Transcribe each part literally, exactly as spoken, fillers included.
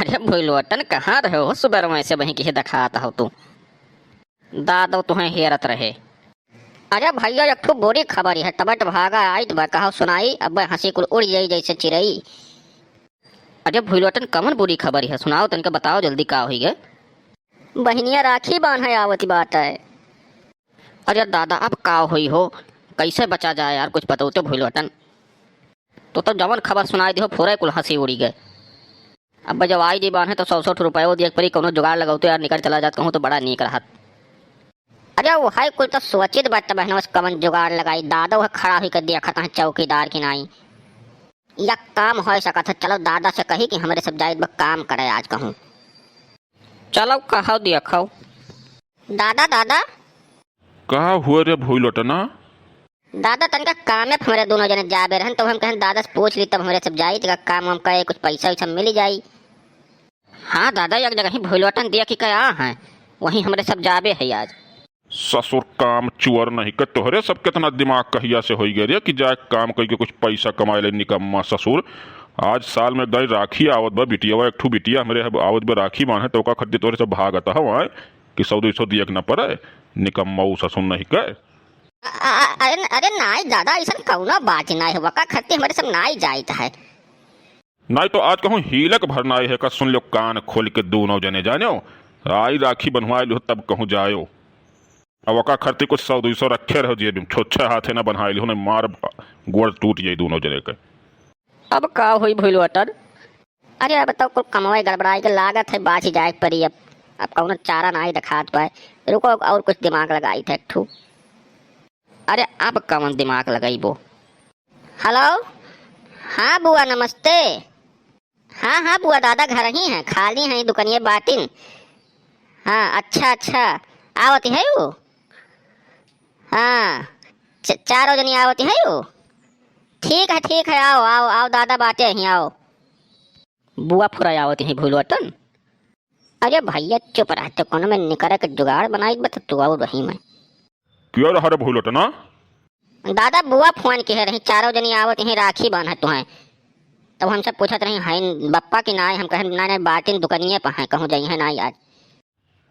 अरे भुइलोटन, कहाँ रहे हो सुबेरवै से, वहीं किहे देखात हो तू? दादो तुहैं हेरत रहे। अरे भइया, एक ठो बुरी खबर है, तबे त भागा आइत बा, कहो सुनाई, अब हँसी कुल उड़ जाई जैसे चिरई। अरे भुइलोटन, कवन बुरी खबर है, सुनाओ तनिका, बताओ जल्दी, का होई गए? बहिनिया राखी बान्हे आवत बाटे। अरे दादा, अब का होई हो, कैसे बचा जाए यार, कुछ बतौते भुइलोटन। तो, तो जवन खबर सुनाई दिहो, फोरे कुल हँसी उड़ी गए। अब जब आई दी बान्हे तो सौ सौ ठो रुपयो दिए के पड़ी, कौनो जुगाड़ लगौते यार, निकल चला जात कहूँ तो बड़ा नीक रहत। अरे वो है कुल तो सोचित बाटे बहनों, कवन जुगाड़ लगाई, दादा वह खड़ा हुई के देखत हैं चौकीदार की नाई। या काम हो सकत है, चलो दादा से कही कि हमरे सब जाइत बा काम करे आज कहूँ। चलो कहो देखो। दादा, दादा। का हुआ रे भुइलोटना? दादा, तनिका कामे पे हमरे दोनों जने जाबे रहन, तो हम कहन दादा से पूछ ली, तब हमरे सब जाई, तनिका काम वाम करे, कुछ पैसा वैसा मिल जाई। हाँ दादा, एक जगह ही भुइलोटन दिया कि कया है, वहीं हमरे सब जाबे है आज। ससुर काम चुअर नहीं के, तोहरे सब कितना दिमाग कहिया से होई गए रे कि जाए काम कइके कुछ पैसा कमाए ले, निकम्मा ससुर। आज साल में गई राखी आवत बा, बिटियावा एक ठू बिटिया हमरे अब आवत बा राखी बान्हे, तो ओका खातिर तोहरे सब भागत हवा कि सौ दो सौ दिया के न पड़े, निकम्मा ऊ ससुर नहीं के। अ-, अ-, अरे, अरे नाई दादा, ऐसन कौनो बात नाई है, वका खत्ती हमरे सब नाई जाइत है। नाई तो आज कहूँ हीलक भर नाई है का, सुन लो कान खोल के दोनों जने जानो, आई राखी बन्हवाए लो तब कहूँ जायो। अब वका खत्ती कुछ सौ दो सौ रखे रहो जेब में, छोच्छे हाथे ना बन्हाए लो, नहीं मार गोड़ टूट जाई दोनों जने के। अब का होई भुइलोटन? अरे अब तो कुल कमवे गड़बड़ाई के लागत है, बाची जाए के पड़ी अब। अब कौनो चारा नाई देखात पाए। रुको, और कुछ दिमाग लगाई थे एक ठू। अरे अब कौन दिमाग लगइबो? हेलो, हाँ बुआ नमस्ते। हाँ, हाँ बुआ, दादा घर ही हैं, खाली हैं, दुकनिए बाटिन। हाँ, अच्छा, अच्छा, आवत है वो। हाँ, च-, चारों जनी आवत है वो। ठीक है, ठीक है, आओ, आओ, आओ, दादा बाटे ही, आओ। बुआ फुरा आवत ही भुइलोटन। अरे भइया चुप रह, तो कोनो में निकरे के जुगाड़ बनाई बा, तो तू और रही मैं। किया रहा रे भुइलोटना? दादा बुआ फोन किहे रही, चारों जनी आवत ही राखी बान्हे तुहैं। तब हमसे पूछत रही, "हैं बप्पा की नाई?" हम कहे, "नाई, नाई, बाटिन दुकनिए पर हैं, कहूँ जाई हैं नाई आज।"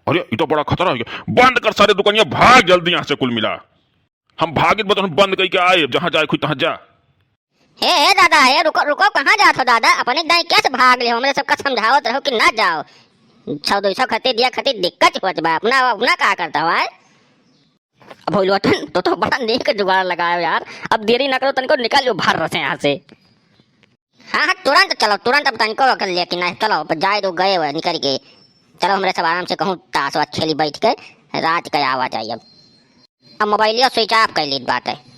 अरे, ई तो बड़ा खतरा हो गया। बंद कर सारे दुकनिया, भाग जल्दी यहाँ से कुल मिला। हम भागित बतन बंद करके आए, जहाँ जाए खुद तहाँ जा। हे, हे दादा, हे रुको, रुको, कहाँ जात हो दादा? अपने दाई कैसे भाग ले हो? हमरे सबका समझावत रहो कि ना जाओ। सौ दो सौ खती दिया खती दिक्कत होत बा। अपना, अपना का करता हो, आय? अब भुइलोटन, तो, तो बड़ा नेक जुगाड़ लगायो यार। अब देरी ना करो, तनिको निकल लो भर से यहाँ से। हाँ, हाँ, तुरंत चलो, तुरंत अब तनिको अकल लेके ना, चलो, अब जाए दो, गए हुए निकल के। चलो, हमरे सब आराम से कहूँ ताश वाश खेली बैठ के, रात के आवा जाए अब। अब मोबाइलियो switch off कर लीत बाटे।